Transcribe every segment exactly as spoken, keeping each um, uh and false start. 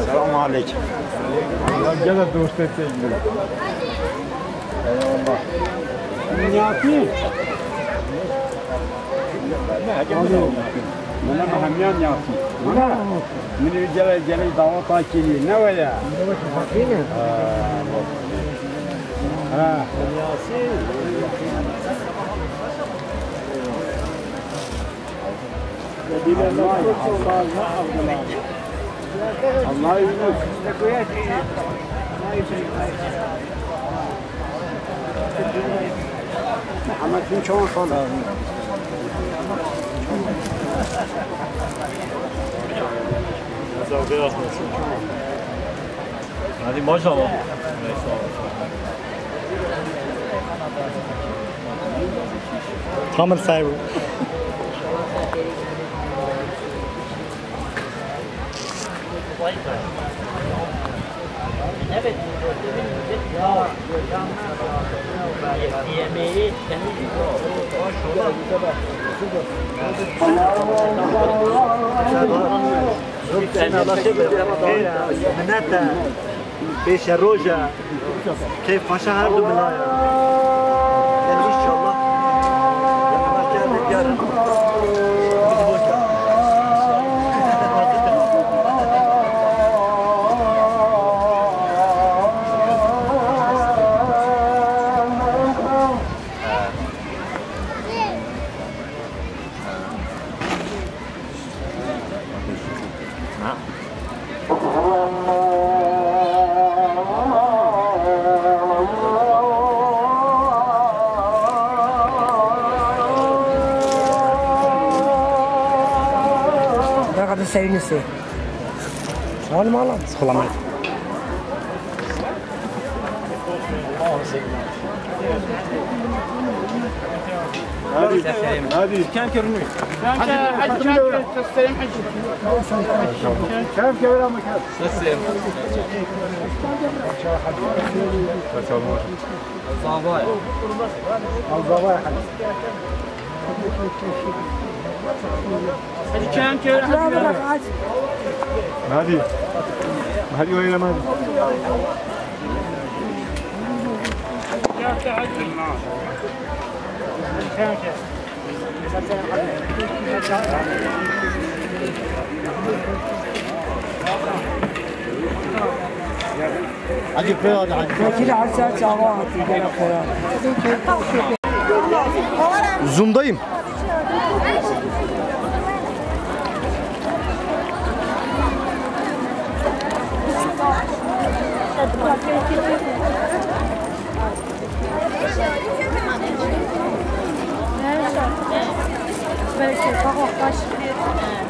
Selam aleyküm. Ya gel de dost et sevgilim. Eyvallah. Niyati. Bana hemiyan Niyati. Bana. Min gele gele dawa ta kiriye. Ne waya? Ha. Allah yürüsün. Muhammed bin Çoğun falan. Hadi maşallah. Tamam, sağ ol. Minete. Pêşeroja keyf paşa her du bila ya. Em inşallah. Bırak hadi sevinirsin. Sağ olun, Allah'ım. Selamet. Hadi. Hadi. Kêm kir nû. Hadi, hadi, kêm kir. Seslerim hadi. Kêm kir ama kêm. Seslerim. Zavay. Zavay hadi. Hadi kêm kêm. Hadi. Hadi oynama hadi. Hadi kêm kêm. Hadi koy hadi hadi. Zoom'dayım. Belki bak, bak,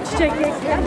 çiçek ekleyen.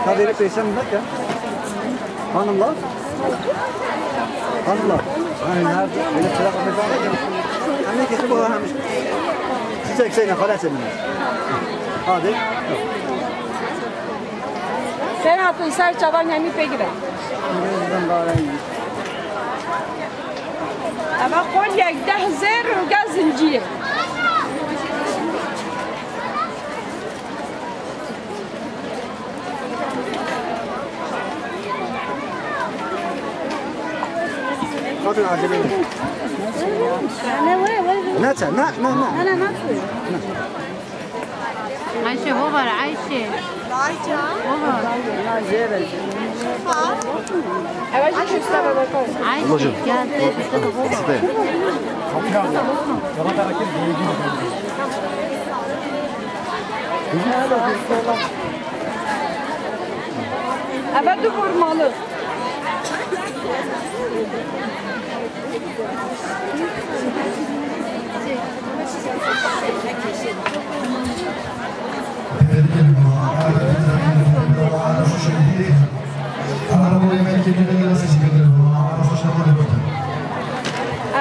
Kaderi pêşe millet ya. Hanımlar. Hanımlar. Hanımlar. Böyle çırak. Hemen kesin bu hanım. Çek, çek, xalasê min. Hadi. Xêr hatin ser çavan hemî pê gibe. Eva qolyek deh zêr û gel zincîrê. Xatir acele edin. Ne, ne, ne, ne. Ayşe, hova, Ayşe. Hova. Ayşe, gel, gel, gel, hova. Eve du vurmalı.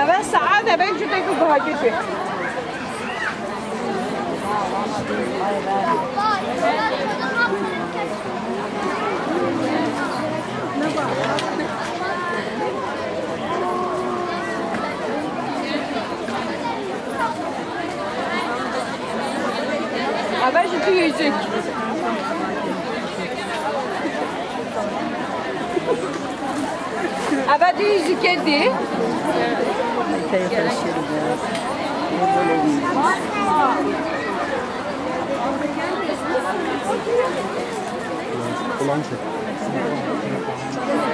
Eve saet eve cudek û guhakê pê. Eve jî du yüzük. Eve du yüzükê dî.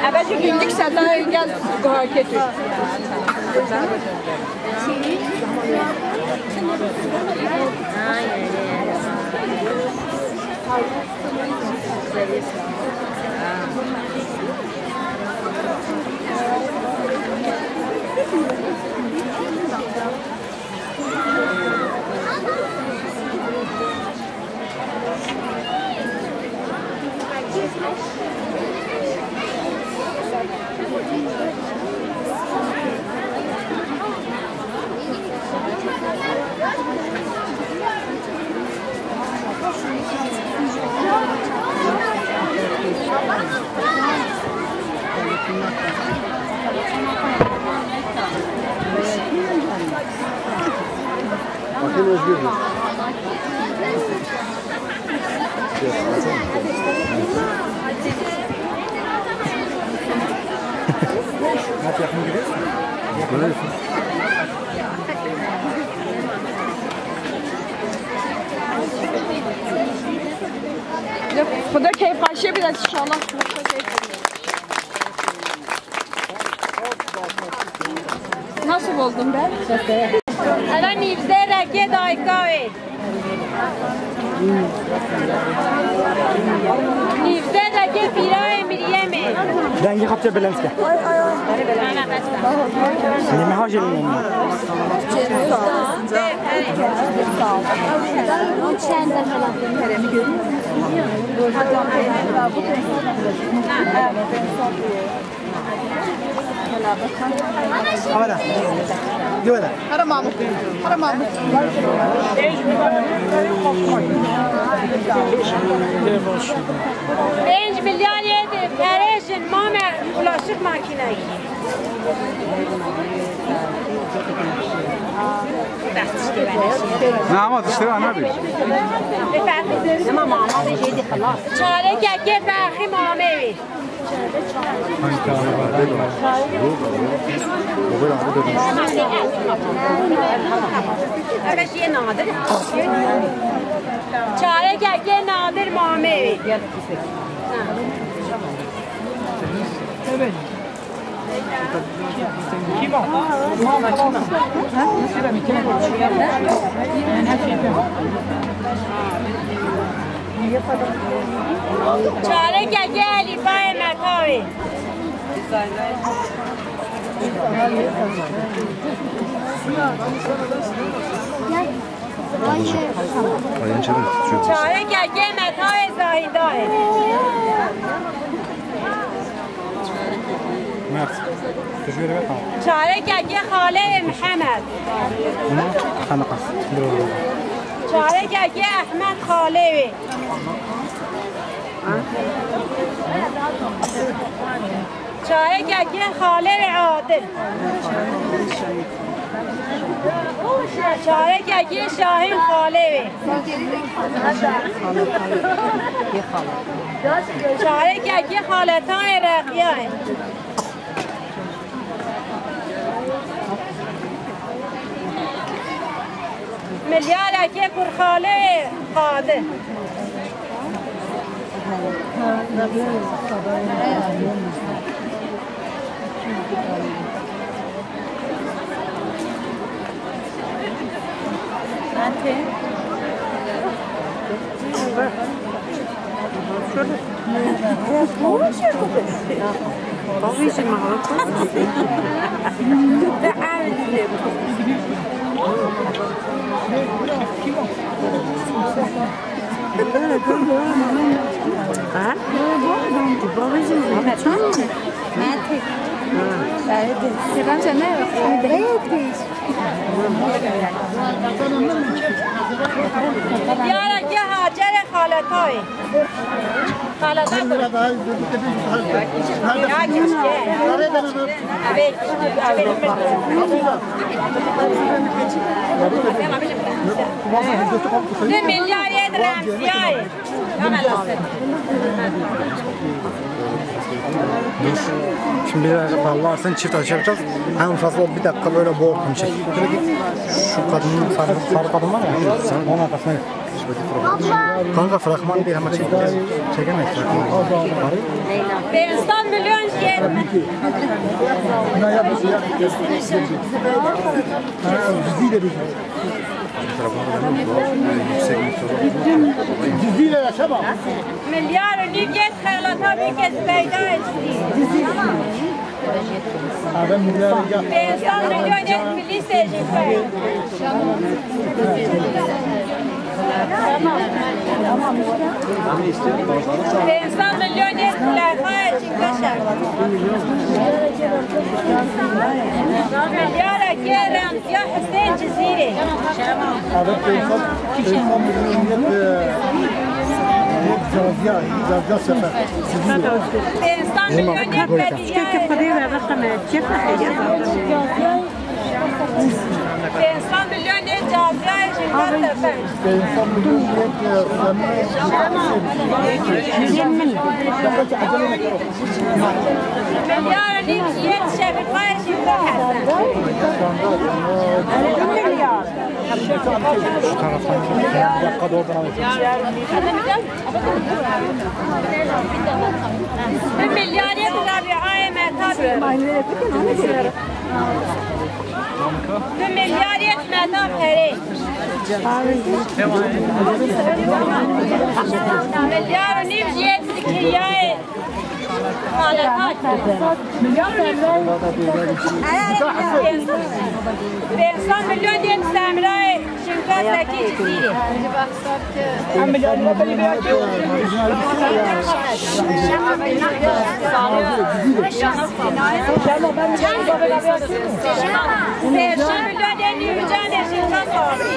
Eve jî günlük sedayê gel guhakê tu. Bakın Özgür Bey. Xuda keyfxweşiyê bide inşallah. Nasıl buldun be? Eve nîvzêrekê dayika wê. Nîvzêrekê pîrayê Miryemê. Dengê xwe biçe bilind ke. Nîme ha jê lîne. Kamera. Güvene. Hara Mahmut. Hara Mahmut. Pênc milyar yê de perê jin mame bulaşık makineyi. Ne ama tiştê ana bir. Çarekekê Ferxî mamê wî. Çarekekê Nadir mamê wî. Çarekekê Elîfayê Metawê. Çarekekê Metawê Zahîdayê. Çarekekê xalê wê Mihemed. Çarekekê Ehmed xalê wê. Çarekekê xalê wê Adil. Çarekekê Şahîn xalê wê. Çarekekê xaletan ê Reqiyayê. Milyarekê kurxalê Qadir. Diyara ke Hacerê xaletayê. Xaleta. Ya keşke. Evet. Evet. Du milyar yedi Remziyayê. Dur. Şimdi bir dakika, Allah, sen çift açı yapacağız. En fazla bir dakika böyle bol konuşacak. Şu kadının sarı, sarı kadın var ya. Sen onun arkasına git. Kanka, fragman değil ama çek. Çekemeyiz fragmanı. Pênc sed milyon jê. Yüksek miktarda. Cizîre yaşama. Milyar û nîv yê xelata bike peyda etî. Pênc sed milyon yê filîsê jî pey. Pênc sed milyon yê Zuleyxayê Çinkaşa. Milyarek yê Remziya Husên Cizîrê. Evet, pênc sed, pênc sed milyon yê, e, yê Caziya, Caziya Sefer. Cizîrê. Pênc sed milyon yê Bedîyayê. Pênc sed milyon yê Caziyayê Jinka Tepe. Pênc sed milyon yê Semê. Milyar nîv yê Şefîqayê Jinka Hesen. Şu taraftan. Bir dakika, doğrudan alayım. Bir milyar yê Rabiayê Metabî. Du milyar yê Meda Perê. Milyar û nîv jî yê Zikriyayê Xalehat. Pênc sed milyon yê Semrayê Jinka Zekî Cizîrê. Pênc sed milyon yê Nûrcanê Jinka Sabî.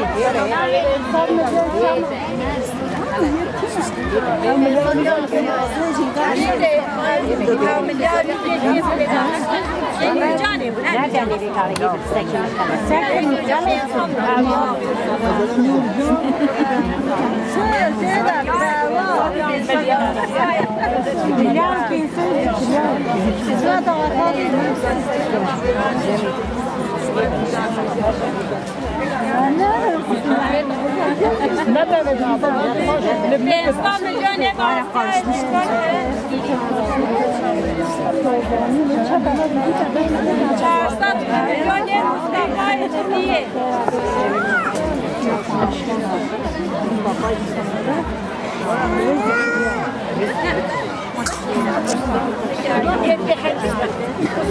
Pênc sed milyon yê Mustafayê Cizîrê. Çar sed milyon yê Mustafayê Cizîrê.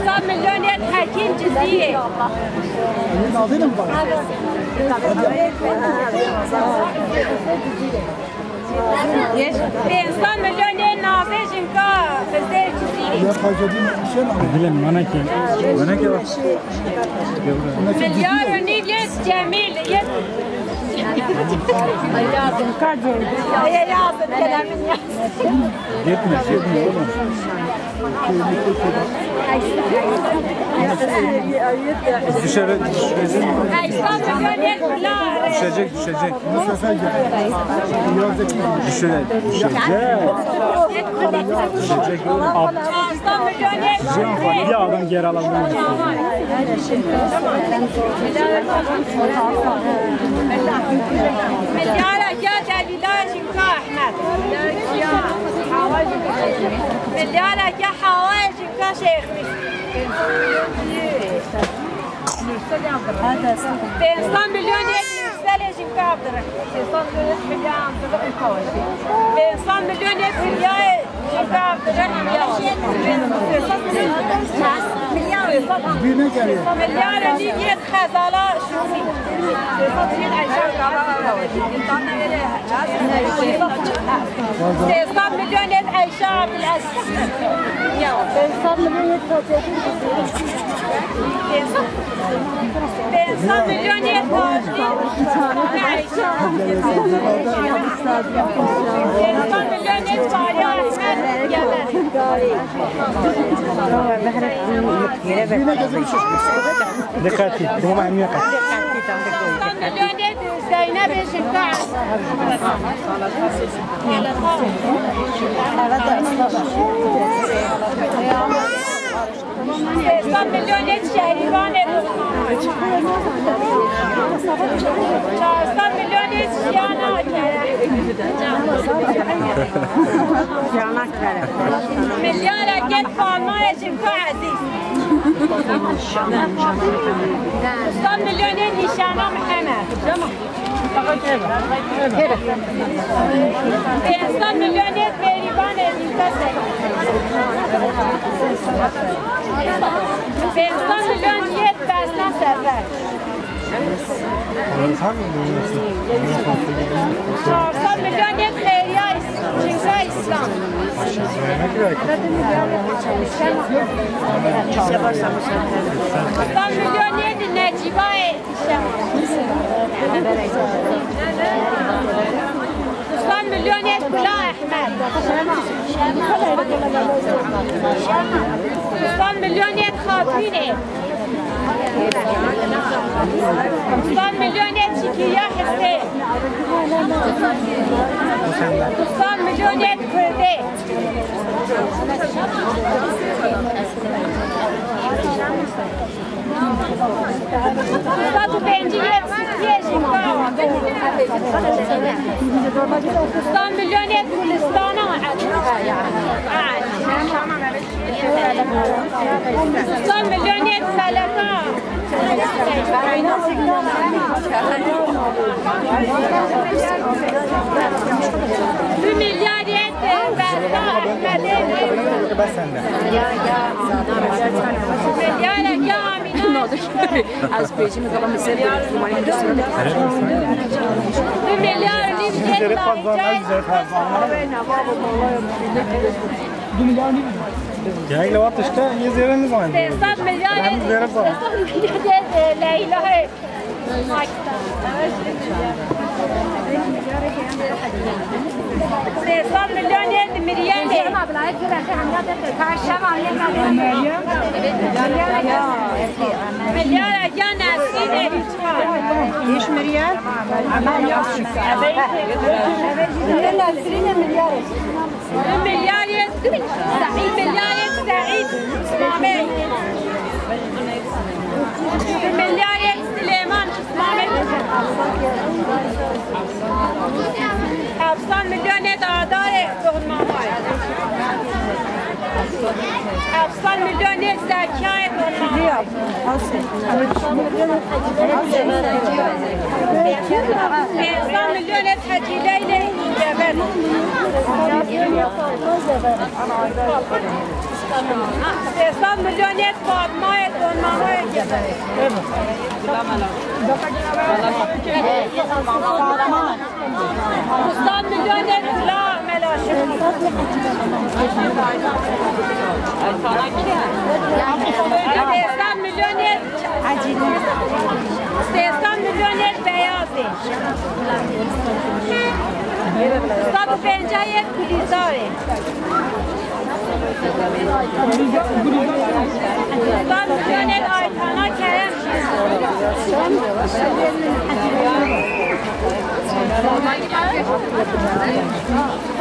Sed milyon yê Hekîm Cizîrê. Pênc sed milyon yê Nazê Jinka Xizêr Cizîrê. Dilê min, wene ke. Wene ke bak. Milyar û nîv yê Cemîl, yê. Ê, yazın, gelen min yazın. Gitme, gitme oğlum. Düşere, düşecek. Düşecek, düşecek. Düşe-, düşecek. Düşecek oğlum. Bir adam geri alabilir misin? Milyara ya delîla Jinka Ehmed. Milyara ya hawayê Jinka Şêxmîr. Pênc sed milyon yek Nurselê Jinka Abdurrahman. Pênc sed milyon yek Hülya Abdurrahman. Milyar nîv yek Xezala Şûnî. Sê sed milyon yek Eyşe Abdulaziz. Sê sed milyon yek Fatih. Pênc sed milyon yek Fatih. Pênc sed milyon yek Fatih. Dikkatli, tamam, emniyet. Pênc sed milyon yek Zeynep Ejinka. Pênc sed milyon yek Şehribanê. Çar sed milyon yek Jiyana Kerem. Jiyana Kerem. Milyarek yek Fatma Ejinka Ezîz. Sed milyon yek Nîşana Mihemed. Pênc sed milyon yek Mêrîvanê Nîmte Seyîd. Pênc sed milyon yek Besna Sefer. Çar sed milyon yek Xeyriya Çinka Îslam. Sed milyon yek Necîbayê Sed milyon yek Kula Ehmed. Sed milyon yek Xatînê. Sed milyon yek Şikîriya Hisê. Sed milyon yek Kurdê. Sed û pêncî yek Sirtiyê Jinka. Sed milyon yek Gulistana. Sed milyon yek Meleka. Du milyar yek Berda Ehmedê. Milyarek ya Amîna. Ez bêjim, ez valla mesela bir Erê, du milyar nîv yek Zerê Pazar, Zerê Pazar. Du milyar nîv. Ya, ile wat işte, yê zêre nizanî. Sê sed milyar, sê sed milyar Leyla'yê. Sê sed milyon yê di Miryemê. Milyara ya Nesînê. Hiç Miryem? Nesrînê milyarê. Milyarê Seîd, milyarê Seîd Mamê. Milyarê Silêman Mamê. Hevsan milyonê Adarê Don Mamayê. Hevsan milyonê Zekiyayê Don Mamayê. Pênc sed milyon yê Hecî Leylê Geber. Sê sed milyon yê Fatmayê Don Mamayê Geber. Sê sed milyon yê Kula Mela. Sêsed milyon yê, sêsed milyon yê beyazê. Sed û pêncî yê kulîzarê. Sed milyon yê Aytana Kerem.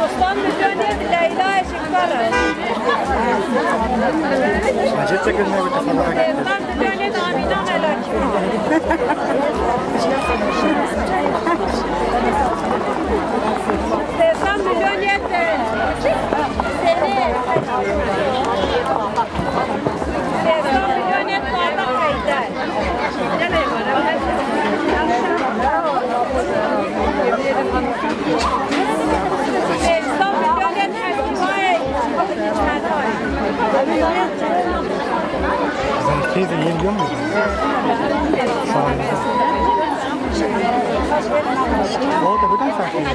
Sêsed milyon yê Leyla Eşikdar. Sêsed milyon yê Amîna Melakî. Sêsed milyon yê Senê. Sêsed milyon yê Sadık Heyder. Sêsed milyon yê Hekîmayê. Teyze, yiyebiliyor muyum? Sağ olun. Orada buradan saklıyor.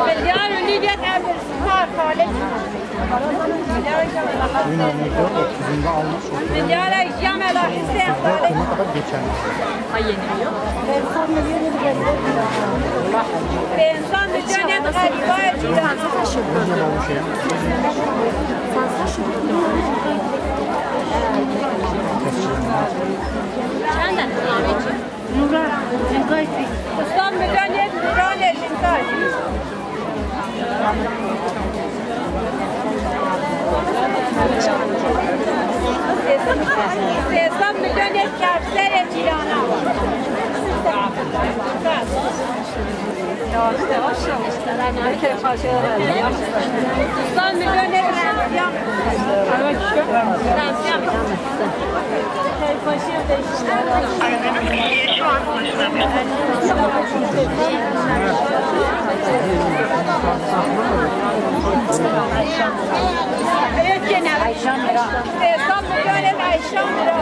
Milyar ünlü bir Star Talip. Oyun oynayacak, otuzunda almış. Milyara Jamela Hüseyin Talip. Ne kadar geçen? Pênc sed milyon yê xerîbayê cîran. Çend e? Sêsed milyon yê Nûranê Jinkay. Sêsed milyon yê Kevserê Cîrana. Sêsed milyon yê Remziyan. Remziyan. Ayşe Mira. Sêsed milyon yê Ayşe Mira.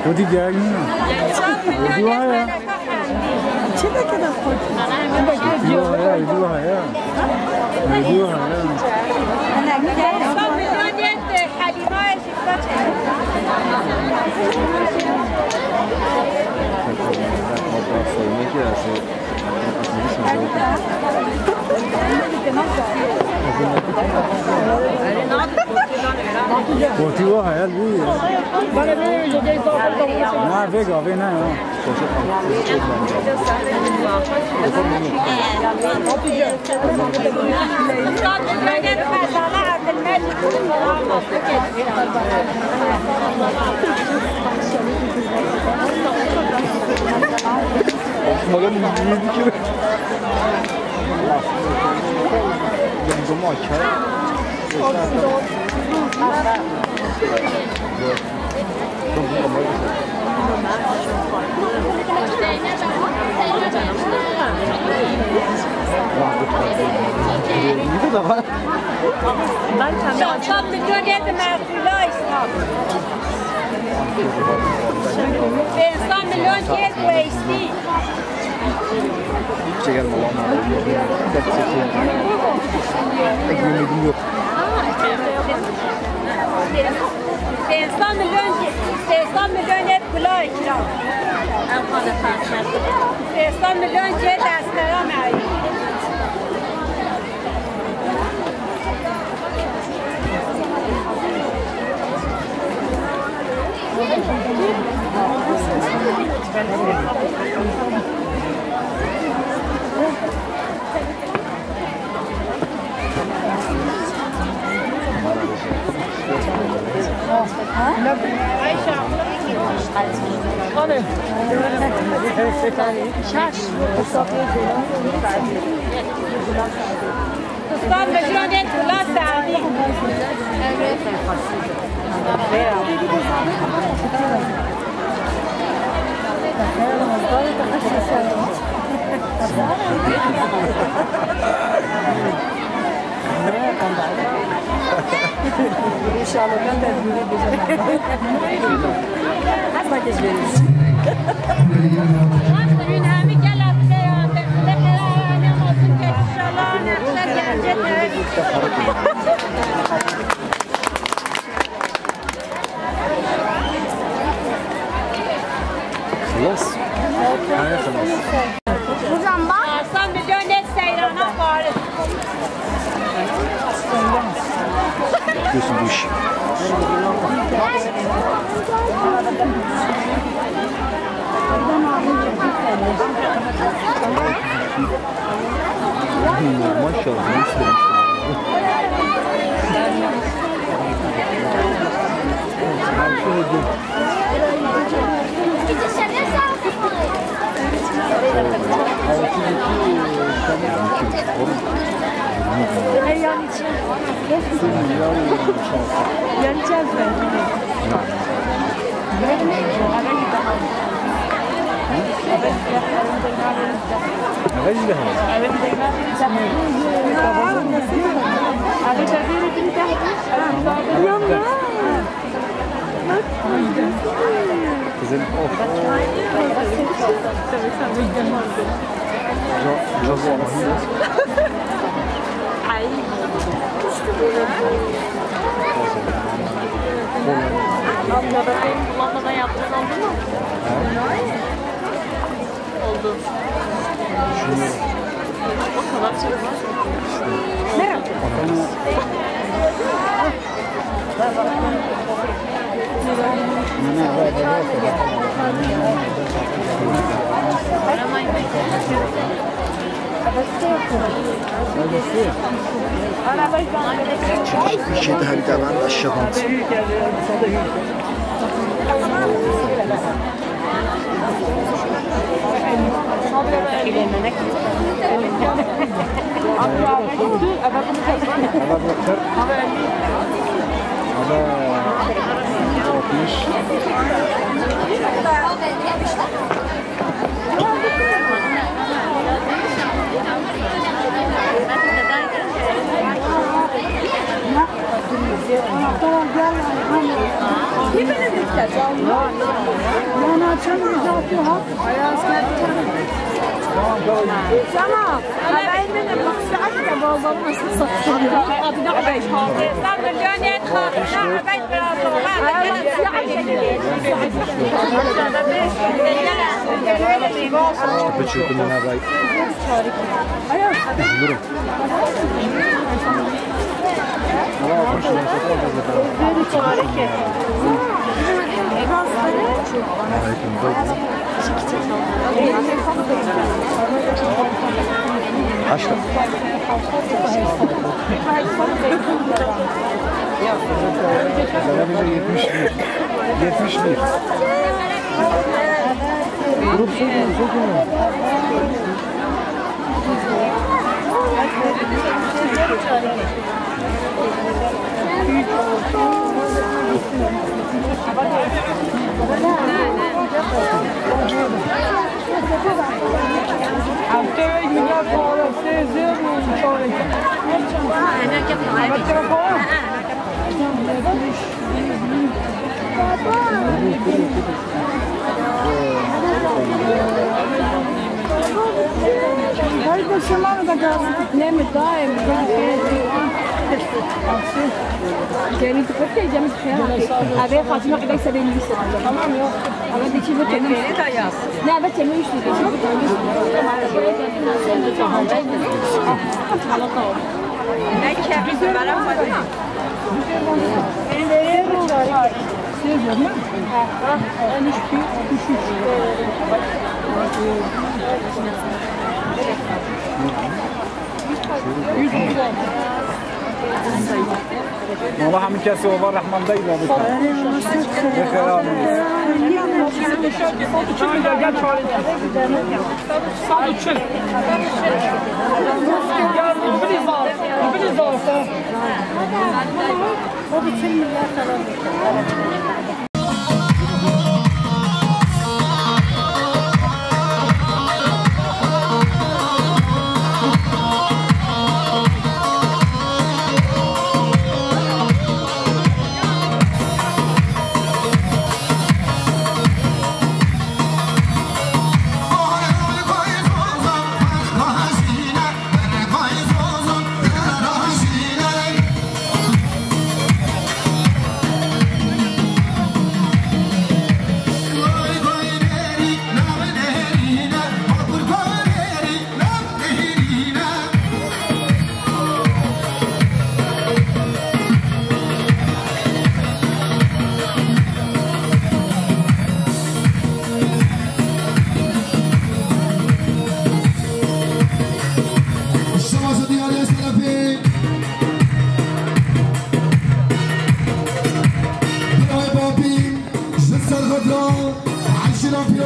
Hadi gel. Sêsed milyon yê Melek Efendi. Çi de kadar korkuyorsun? Hadi var ya, hadi var ya. Hadi var ya. Sêsed milyon yê Halîma. Kotî wa hayal bû ya. Na, vê gavê ne ya. Çend milyon yê di Mexdûla Îslam. Pênc sed milyon yê Weysî. Çeker mi lan? Pek çeker. Pek bilmedim yok. Pênc sed milyon, pênc sed milyon yê Gula Îkram. Pênc sed milyon yê Destera Merî. Şaş. Usta Mecra ne kula Sadi. Çalokan tedbîrî diyeceğim. Asla keşfederiz. Ûn hemî gelek şalan, خلاص. Haya, خلاص. Buradan bak. Sen bir dön et seyrana bari. Diyorsun bu iş. Maşallah, ne istemiştim. Hey, yanlış. Yanacağız ben. Yanma. Kızım, of. Çok, çok olmaz. Ay. Abla da benim kullanmadan yaptığını aldın mı? Oldu. Düşünüyorum. O kadar çok var. Merhaba. Şöyle bir şey de harita var, aşağıdan. Tamam. Biçûk min navay. Durun. Haşta. Yetmiş bir. Yetmiş bir. Grup sökün, sökün. Hadi de şunları da gazı. Ne mi? Daim. Geri tutup da yiyeceğim. Abi, Fatma, ben size benim istedim. Tamam, yok. Ama de çift. Beni de yaz. Ne, evet, sen o işi. Belki bizim beraber. Valla hemî kesê ova rehman deyî be bike. Bike ya. Sed û çil. Bilî zaf. Bilî zaf.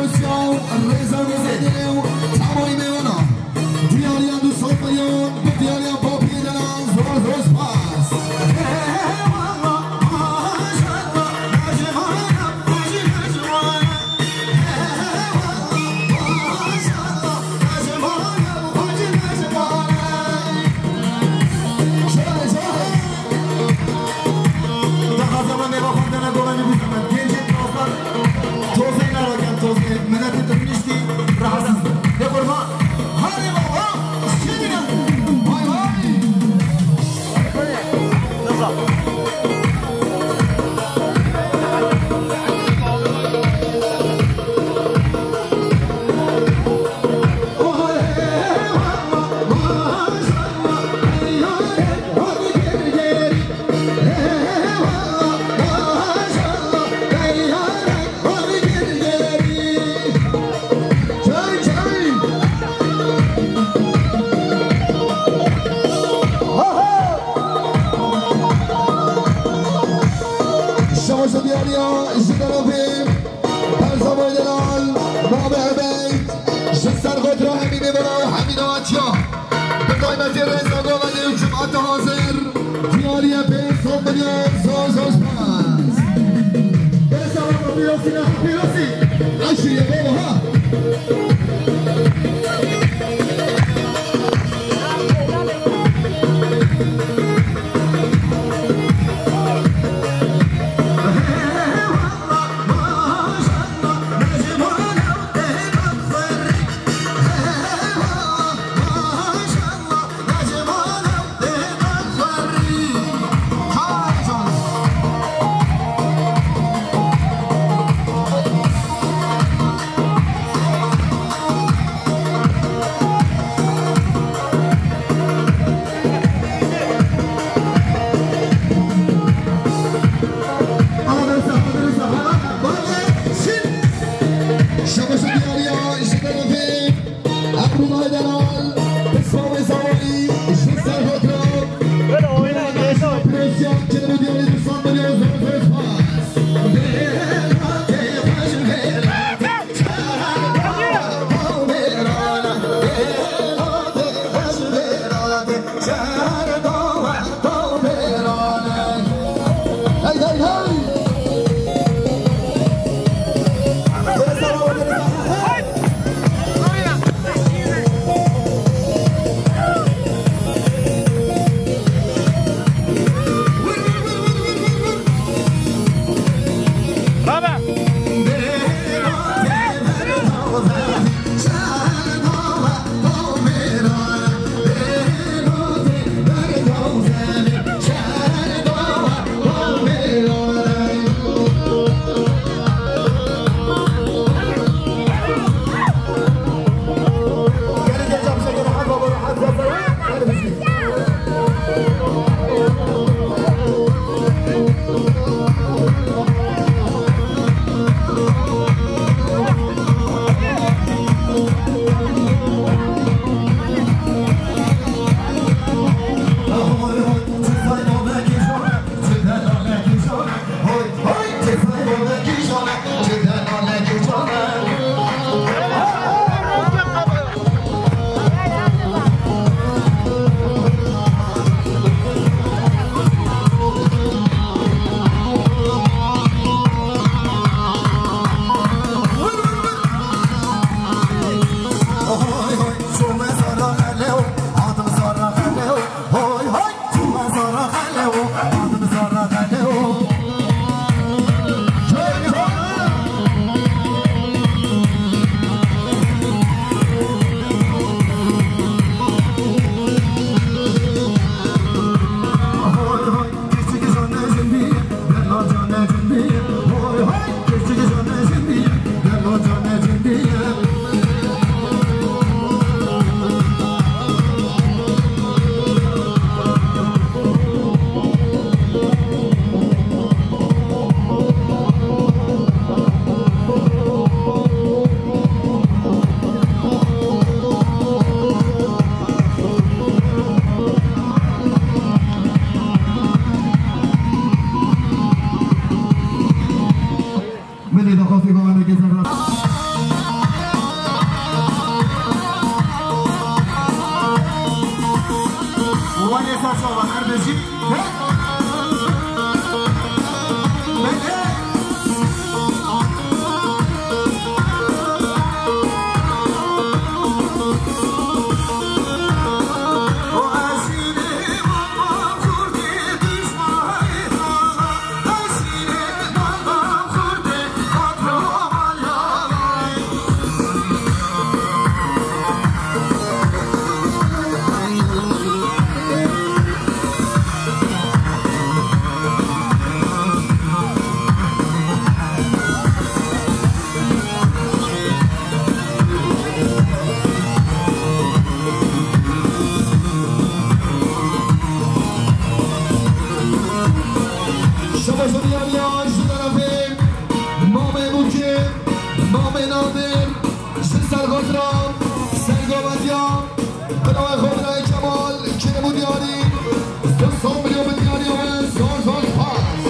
Rêza Mizê û Tamoyê Mêwana. Diyariya du sed milyon bi diyariya Papiyê Delal, zor zor spas. Daha zaman eva xwendene goranî bû hemen. Gencê tozlar tozê neraken tozê. Minetê tu piştî rahatsız. Ne kurban? Hadi baba. Şimdi. Bay bay. Şaşa diyariya ji tarafê Berzamayê Delal, Babê Ebey, ji ser xwe dira Emînê Bela û Hemîda Atiya. Bi taybetî rêza govendê û cemaeta hazir, diyariya pênc sed milyon zor zor spas. Berzamayê Pîrozî ne, Pîrozî. Eşî ye baba ha. Şabaşa diyariya ji tarafê Ebrullahê Delal, Pismamê Zawayî, ji ser Hokra. Böyle oyna, geçti. Presyon, Kerem diyarî, Pismamê Zawayî, Zofas. Şabaş û diyariya ji terefê Mamê Mûkê, Mamê Nadir, ji Serxotra, Sergovendiya, Birayê xwe, birayê Kemal, Kerem û Diyarî, du sed milyon bi diyariya we zor zor spas.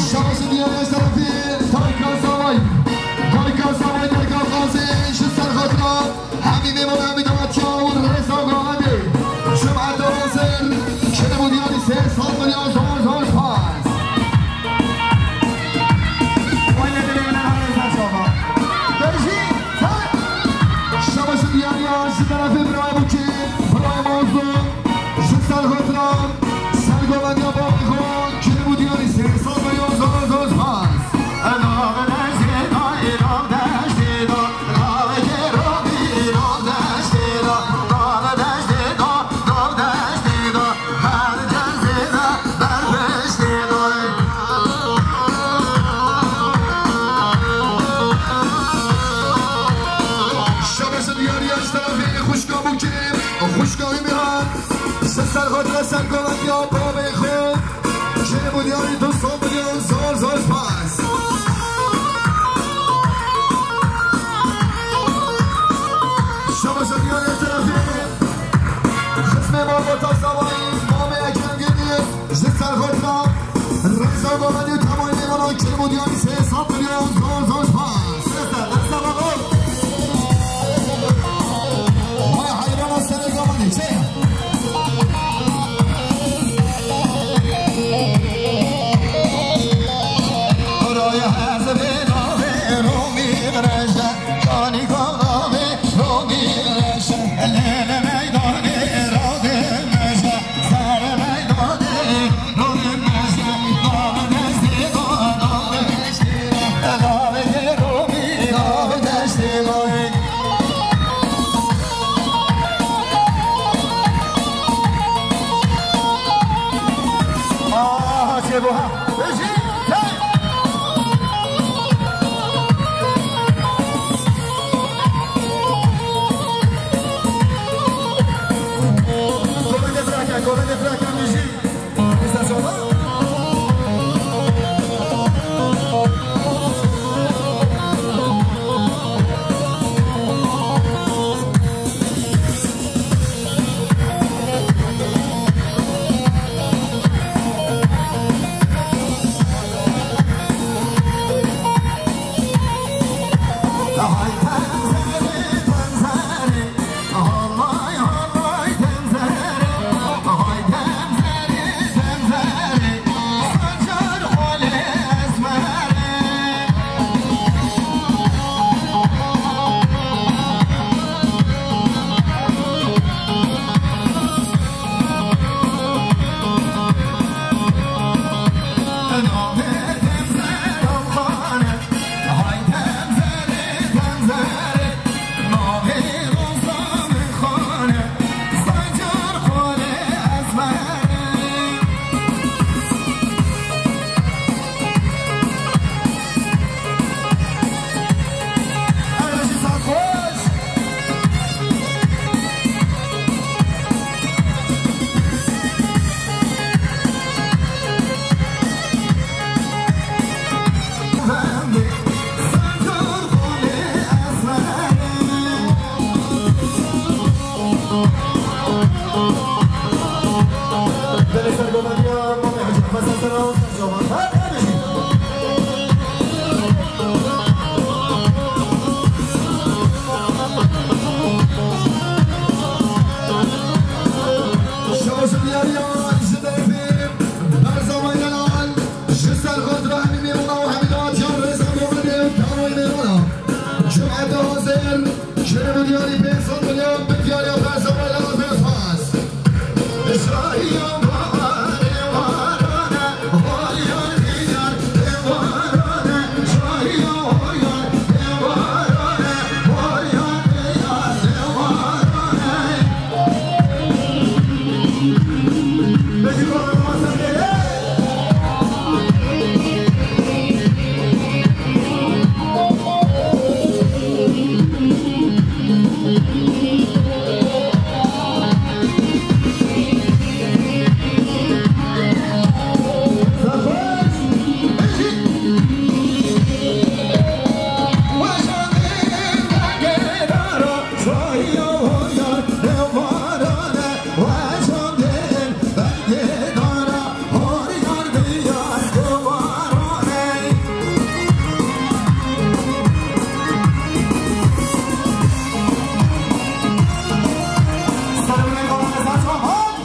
Şabaş û diyariya ji terefê Dayka Zavay, Dayka Zavay, Dayka Qazê ji Serxotra, hemî mêvan, hemî dawetiya û rêza gavendê. Cumheta Hozir, Kerem û Diyarî sê sed milyon zor zor spas. Wayne dilê min e, her rêza şafa. Bejî, ser. Şabaş û diyariya ji terefê birayê Mûkê, birayê Mazlûm, ji Serxotra, Sergovendiya bavê xwe, Kerem û Diyarî sê sed milyon zor zor spas. Şabaş û diyariya ji terefê xwişka Mûkê, xwişka Emiran, ji Serxotra, Sergovendiya bavê xwe, Kerem û Diyarî du sed milyon zor zor spas. Şabaş û diyariya ji terefê xizmê malbata Zavayî, Mamê Ekrem Gurgis, ji Serxotra, rêza gavendê û temamê mêvanan Kerem û Diyarî sê sed milyon zor zor spas. Rêza, rêza babo. Vay heyrana serê gavendê, çi ye? Komende fraka, komende fraka, müziği.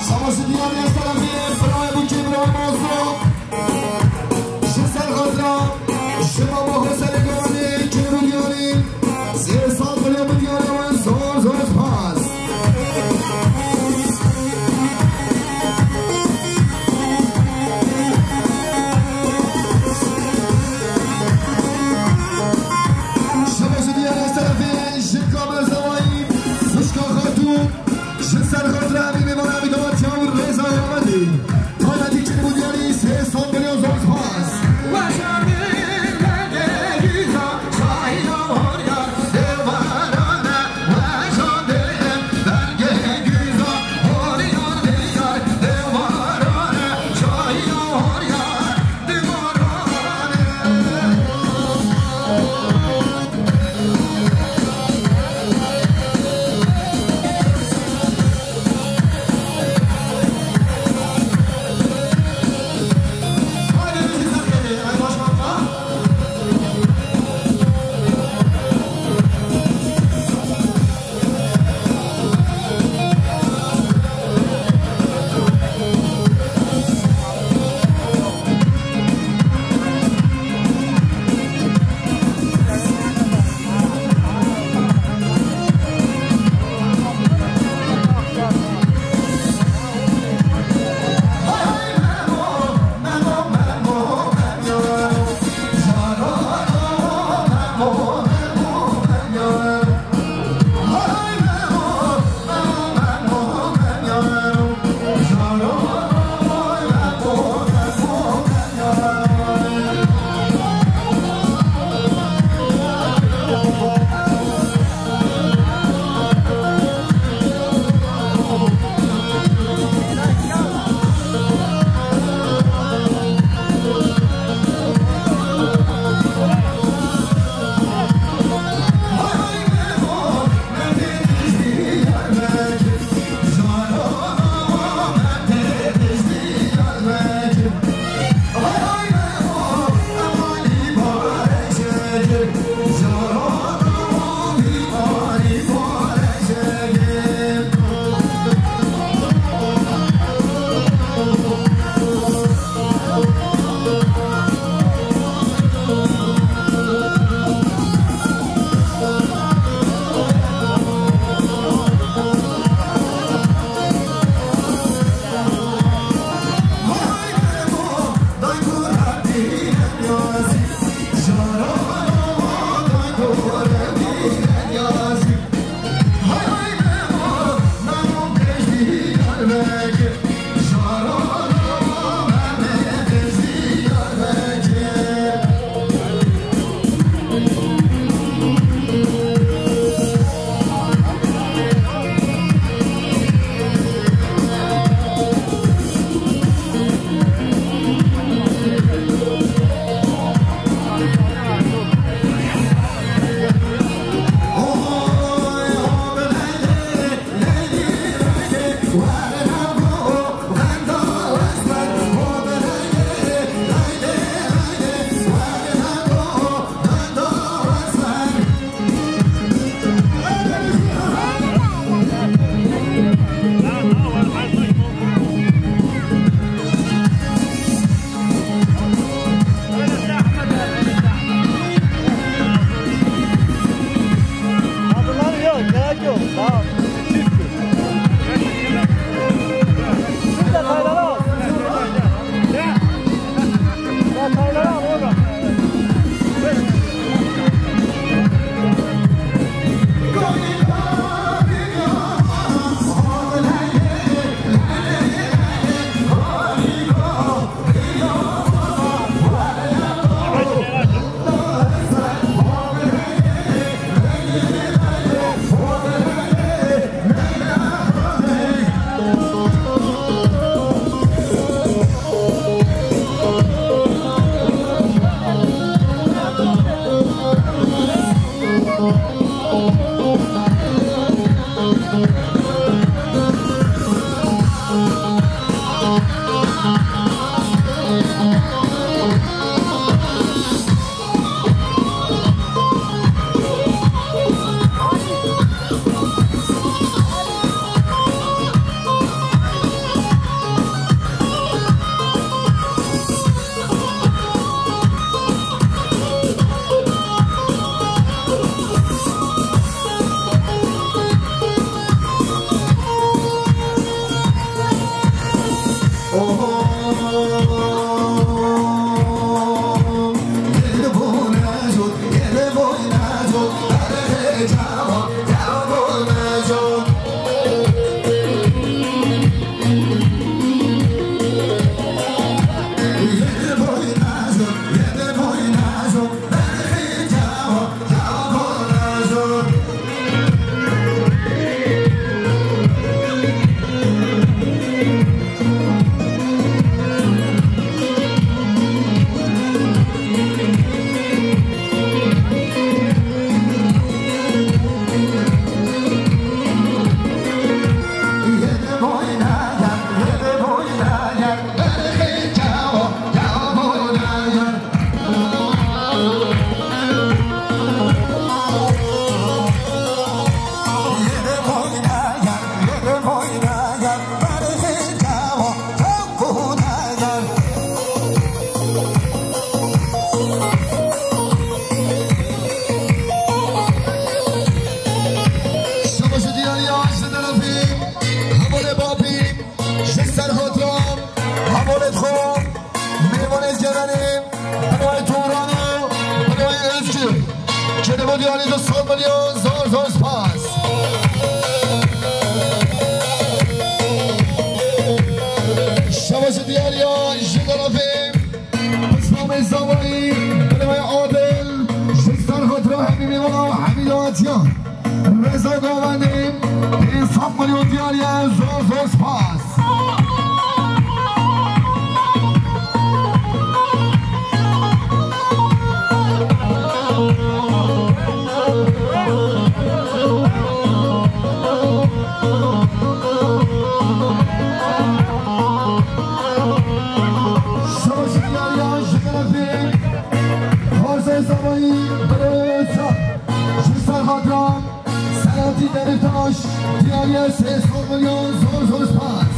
Şabaşi diyarê ez terefê birayê Bûkê, birayê Mazlûm. Ji ser xatira ji baba xwe serê Gomanê kêr û diyarê sê sal xwilê min diyarê wan zor zor spas. Şabaşi diyarê ez terefê ji Kabil Zewayî, Xwişka Xatûn. Ji ser xatira evî mêvana wî dawetiya û rêza Amedê. Taybetî çêbû diyarî sê sed milyon zor spas. Zor zor spas. Şabaş diyar ya ji tarafê Pismamê Zavayî, Birayê Adil, ji ser xatira hemî mêvan û hemî dawetiyan. Reza Govendî, pênc sed milyon diyar ya, zor zor spas. Şabaş diyar ya ji tarafê Xarzê Zavayî, Birayê Çap, ji ser xatira Selahattin Demirtaş, diyar ya sê sed milyon, zor zor spas.